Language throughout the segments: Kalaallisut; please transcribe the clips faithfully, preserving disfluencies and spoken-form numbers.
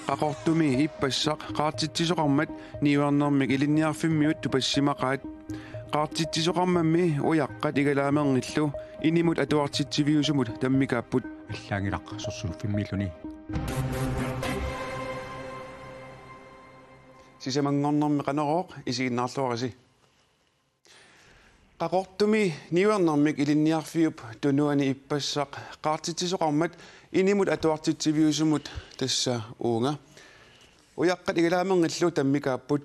Qaqortumi ippassaq qaartitsisoqarmat niuernermik ilinniarfimmiut tupassimaqaat. Qaartitsisoqarmammi ujaqqat igalaamerngillu inimut atuartitsiviusumut tammikaapput. Allaanngilaq sorsuuffimmiilluni. Sisamanngornermi Qanorooq, isiginnaarluarisi. Qaqortumi niuernermik ilinniarfiup tunuani ippassaq qaartitsisoqarmat inimut atuartitsiviusumut tassa uunga ujaqqat igalaamerngillu tammikaapput.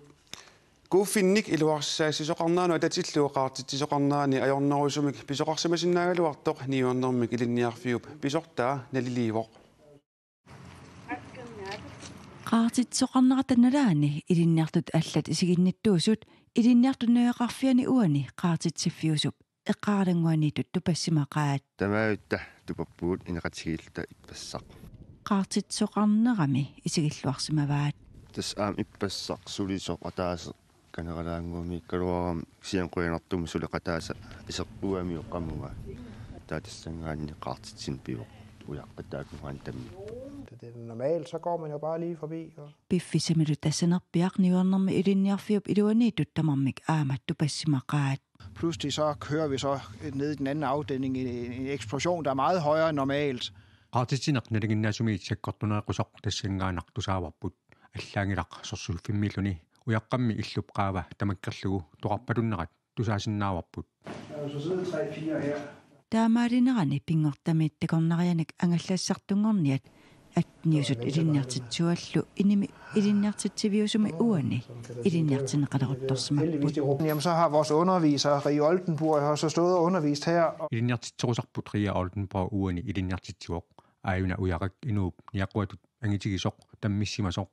Kuffinnik iluarsaassisoqarnerani atatillugu qaartitsisoqarnerani ajornerusumik pisoqarsimasinnaagaluartoq niuernermik ilinniarfiup pisortaa naliliivoq. Qaartitsisoqarnerata nalaani ilinniartut allat isiginnittuusut Ilinniartut Nujaqarfiani uani qaartitsiffiusup eqqaanguaniittut tupassimaqaat. Tamatta tupappugut ineqatigiilluta ippassaq. Qaartitsisoqarnerami isigilluarsimavaat. Tassa aamma ippassaq sulisoq ataaseq kaneralaannguamiikkaluarami kisianni qujanartumik suleqataasa iseqquamiuqqamunga. Taava tassanngaanniit qaartitsineq pivoq ujaqqat taakku uani tammi. Det er normalt, så går man jo bare lige forbi. Og piffissamilu tassanerpiaq niuernermi ilinniarfiup iluaniittut tamarmik aamma tupassimaqaat. Pludselig så hører vi så nede i den anden afdeling en, en eksplosion, der er meget højere end normalt. Qaartitsineq nalinginnaasumiit sakkortuneqasoq tassanngaannaq tusaavarput. Allaanngilaq sorsuuffimmiilluni ujaqqammi illup qaava tamakkerlugu toqarpatunnerat tusaasinnaavarput. Der er jo så siddet tre piger her. Taamaalinerani pinngortami takornarianik angallassartunngorniat atteniusut ilinniartitsisullu inimi ilinniartitsiviusumi uani ilinniartinneqaleruttorsimapput. Heldigvis, de råber. Jamen, så har vores underviser, Rie Oldenburg, har så stået og undervist her. Ilinniartitserusarput Rie Oldenburg uani ilinniartitsivoq. Aajuna ujaqak inuup niaquatut angitigisoq tammissimasoq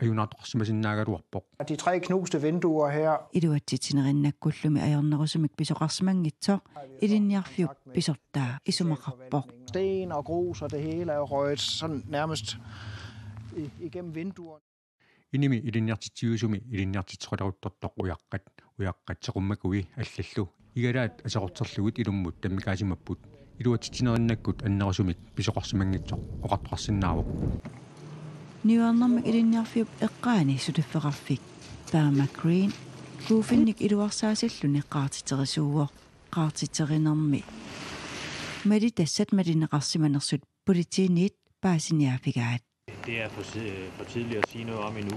ajunaartoqarsimasinnaagaluarpoq. De tre knuste vinduer her. Iluatsitsinerinnakkullumi ajornerusumik pisoqarsimanngitsoq ilinniarfiup pisortaa isumaqarpoq. Sten og grus, og det hele er jo røget sådan nærmest i-, igennem vinduerne. Inimi ilinniartitsiviusumi ilinniartitseqaleruttortoq ujaqqat ujaqqat seqummakui allallu igalaat aserorterlugit ilummut tammikaasimapput. Iluatsitsinerinnakkut annerusumik pisoqarsimanngitsoq oqartoqarsinnaavoq. Niuernermik ilinniarfiup eqqaani suliffeqarfik Burma Green kuffinnik iluarsaasilluni qaartitserisuuvoq. Qaartitserinermi malitassat malineqarsimanersut politiinit paasiniaaffigaat. Det er for, for tidligt at sige noget om endnu.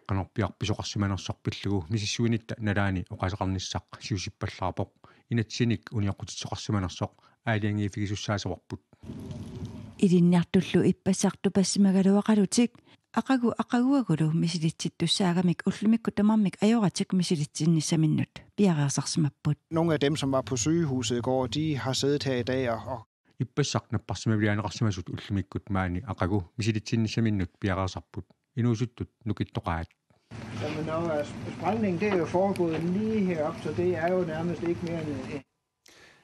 Qanorpiaq pisoqarsimanersoq pillugu misissuinitta nalaani oqaaseqarnissaq siusippallaarpoq. Inatsinik unioqqutitsisoqarsimanersoq aalajangiiffigisussaassavarput. Ilinniartullu ippassaq tupassimagaluaqalutik aqagu aqaguagulu misilitsittussaagamik ullumikkut tamarmik ajoratik misilitsinnissaminnut piareersarsimapput. Nogle af dem, som var på sygehuset i går, de har siddet her i dag og, og Ippassaq napparsimaviliaarneqarsimasut ullumikkut maani aqagu misilitsinnissaminnut piareersarput. Inuusuttut nukittoqaat. Jamen, nå, altså, sprængningen, det er jo foregået lige herop, så det er jo nærmest ikke mere end, øh,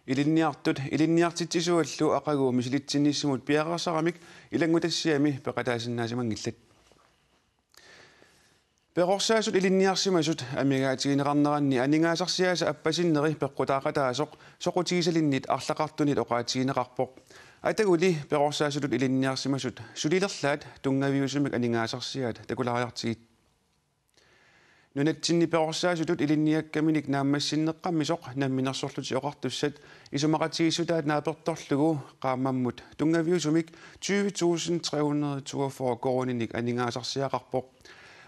Ilinniartut ilinniartitsisuallu aqagu misilitsinnissamut piareersaramik ilanngutassiami peqataasinnaasimangillat. Perorsaasut ilinniarsimasut amigaatigineqarneranni aningaasarsiaasa appasinneri peqqutaaqataasoq soqutigisalinnit arlaqartunit oqaatigineqarpoq. Ataguli perorsaasutut ilinniarsimasut sulilerlaat tunngaviusumik aningaasarsiaat takulaariartigit. Nunatsinni perorsaasutut ilinniakkaminik naammassinneqqammisoq Namminersorlutik Oqartussat isumaqatigiissutaat naapertorlugu qaammammut tunngaviusumik tyve tusind tre hundrede toogfyrre koruuninik aningaasarsiaqarpoq.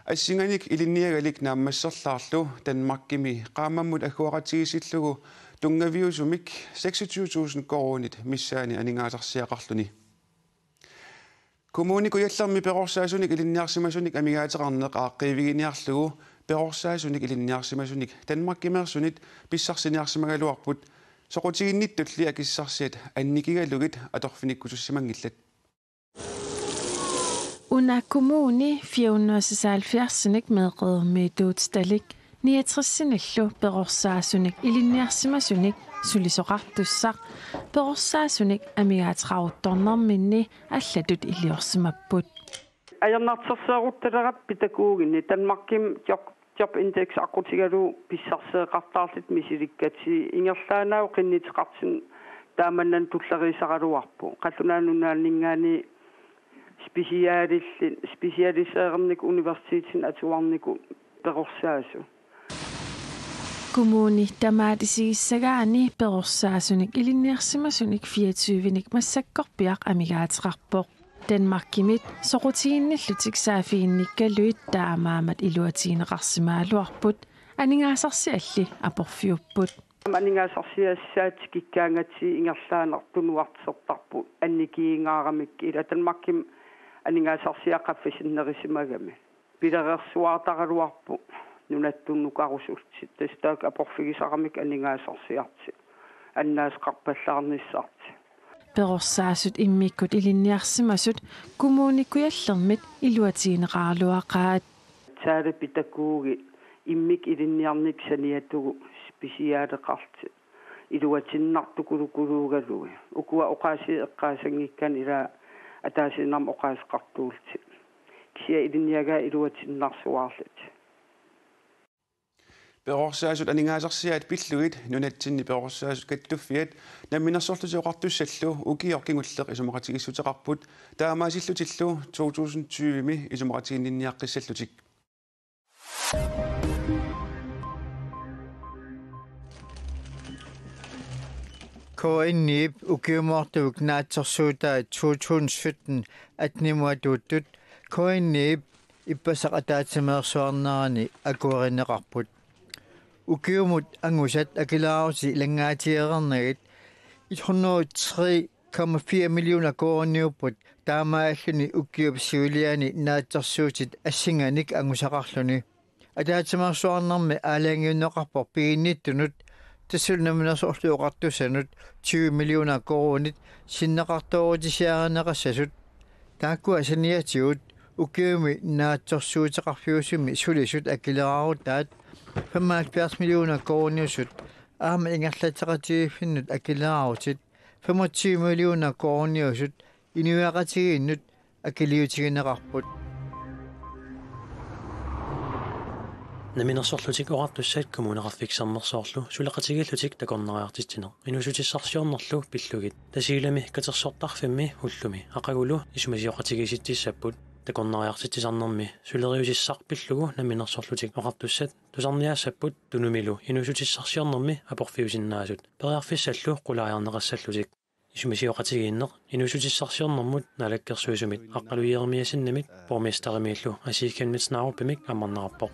Assinganik ilinniagalik naammasserlaarlu Danmarkimi qaammammut agguaqatigiissillugu tunngaviusumik seksogtyve tusind koruunit missaani aningaasarsiaqarluni. Kommune Kujallermi perorsaasunit ilinniarsimasunit amigaateqarneq aaqqiiviginiarlugu perorsaasunit ilinniarsimasunit Danmarkimeersunit pissarsiniarsimagaluarput soqutiginnittulli akissarsiat annikigalugit atorfinikkusussimanngillat. Una kommuni fire hundrede og seksoghalvfjerdsinik meeqqermiituutitalik niogtresinillu perorsaasunik ilinniarsimasunik sulisoqartussaq perorsaasunik amigaateqaruttornerminni allatut iliorsimapput. Ajornartorsioruttaleraat pædagoginni Danmarkimi job, jobindex aqqutigalugu pissarseeqartarlutik misilikkatsigu ingerlaannaq qinnuteqartut taamannanut tulleriisaraluarput. Qallunaat Nunaanninngaanniit Specialillit, specialiseernikkut universitetini atuarnikkut perorsaasut. Kommuni tamaat isigissagaanni perorsaasunik ilinniarsimasunik fireogtyvenik massakkorpiaq amigaateqarpoq. Danmarkimit soqutiginnillutik saaffiginnikkaluit taamaammat iluatigineqarsimagaluarput, aningaasarsialli aporfiupput. Aningaasarsiassat tikikkaangatsigu ingerlaannaq tunuartertarput annikiingaaramikkit, ila Danmarkimi aningaasarsiat qaffasinnerusimagami. Pilereersuartaraluarput nunatta nukarusullutik, tassa taakku aporfigisaramik aningaasarsiartik annaaseqarpallaarnissartik. Perorsaasut immikkut ilinniarsimasut Kommune Kujallermit iluatigineqaraluaqaat. Talepædagogit immikkut ilinniarnikkut saniatigut specialeqarlutik iluatinnartukulukuluugalugit. Ukua oqaasii eqqaasanngikkaanni ila ataasiinnarmik oqaaseqartuullutik. Kisianni ilinniagaat iluatinnarsuaarlutik. Perorsaasut aningaasarsiaat pillugit nunatsinni perorsaasut kattuffiat Namminersorlutik Oqartussallu ukioq kingulleq isumaqatigiissuteqarput, taamaasillutillu to tusind tyve-mi isumaqatiginninniaqqissallutik. K N I-p ukiumoortup naatsorsuutai to tusind sytten attenimut atuuttut K N I-p ippassaq ataatsimeersuarnerani akuerineqarput. Ukiumut angusat akileraarutsit ilanngaatigereernagit et hundrede og tre komma fire millioner koruuniupput, taamaalilluni ukiup siuliani naatsorsuutit assinganik angusaqarluni. Ataatsimeersuarnermi aalajangiunneqarpoq piginnittunut, tassalu Namminersorlutik Oqartussanut tyve millioner koruunit sinneqartoorutisiarineqassasut. Taakkua saniatigut ukiumi naatsorsuuteqarfiusumi sulisut akileraarutaat femoghalvfjerds millioner koruuniusut aamma ingerlatseqatigiiffinnut akileraarutsit femogtyve millioner koruuniusut inuiaqatigiinnut akiliutigineqarput. Namminersorlutik Oqartussat Kommuneqarfik Sermersoorlu suleqatigiillutik takornariartitsineq inuussutissarsiornerlu pillugit Tasiilami katersortarfimmi ullumi aqagulu isumasioqatigiissitsissapput. Takornariartitsisarnermi suleriusissaq pillugu Namminersorlutik Oqartussat tusarniaassapput Tunumilu inuussutissarsiornermi aporfiusinnaasut periarfissallu qulaajarneqassallutik. Isumasioqatigiinneq inuussutissarsiornermut Naalakkersuisumit Aqqaluaq Jeremiassenimit borgmesterimiillu Asii Chemnitz Narupimik ammarnerarpoq.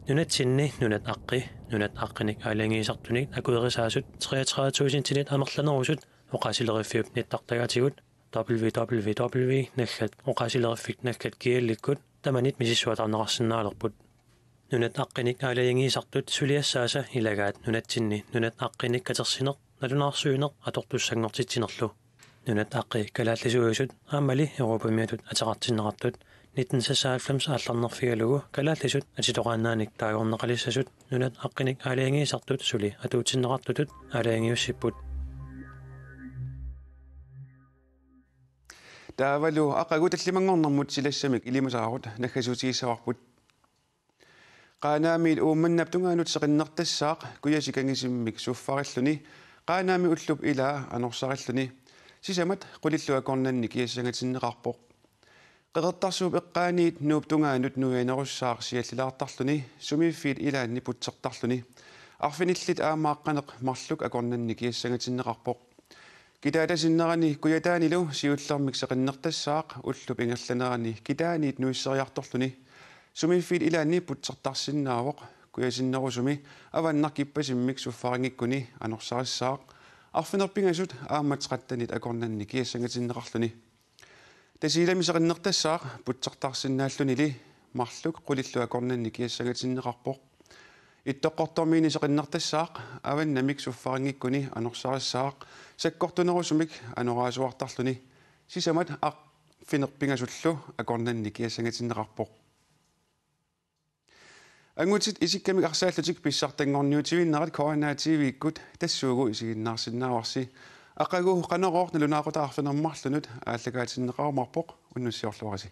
Nunatsinni nunat aqqi, nunat aqqinik aalajangiisartunit akuerisaasut treogtredive tusindinit amerlanerusut oqaasileriffimmi nittartagaatigut w w w nallat oqaasileriffik nallat g l-ikkut tamanit misissuataarneqarsinnaalerput. Nunat aqqinik aalajangiisartut suliassaasa ilagaat nunatsinni nunat aqqinik katersineq, nalunaarsuineq atortussanngortitsinerlu. Nunat aqqi kalaallisuusut aammali Europamiutut ateqartinneqartut nitten seksoghalvfems aallarnerfigalugu kalaallisut atitoqaannaanik taagorneqalissasut nunat aqqinik aalajangiisartut suli atuutsinneqartutut aalajangiussipput. Taavalu aqagu tallimanngornermut silassamik ilimasaarut naggasiutigissavarput. Qaanaamiit Uummannap tungaanut seqinnertassaaq kujasi kangisimmik suffarilluni Qaanaami ullup ilaa anorsarilluni. Sisamat qulilluakornanni kiassangatinneqarpoq. Qeqertarsuup eqqaaniit Nuup tungaanut nuianerussaaq siallilaartarluni sumiiffiit ilaanni putsertarluni. Arfinillit aamma aqqaneq marluk akornanni kiassangatinneqarpoq. Kitaata sinnerani kujataanilu siullermik seqinnertassaaq ullup ingerlanerani kitaaniit nuisseriartorluni. Sumiiffiit ilaanni putsertarsinnaavoq kujasinnerusumi avannaq kippasimmik suffarinngikkuni anorsarissaaq. Arfineq-pingasut aamma trettenit akornanni kiassangatinneqarluni. Tasiilami seqinnertassaaq putsertarsinnaallunili marluk qulilluakornanni kiassangatinneqarpoq. Ittoqqortormiini seqinnertassaaq avannamik suffarinngikkuni anorsarissaaq sakkortunerusumik anoraasuartarluni. Sisamat arfineq-pingasullu akornanni kiassangatinneqarpoq. Angutit isikkamik arsaallutik pissartanngorniutivinnerat K N R T V-kkut tassuugu isiginnaarsinnaavarsi. Aqagu Qanorooq nalunaaqutaq arfineq-marlunut aallakaatinneqarumaarpoq, unnussiorluarisi.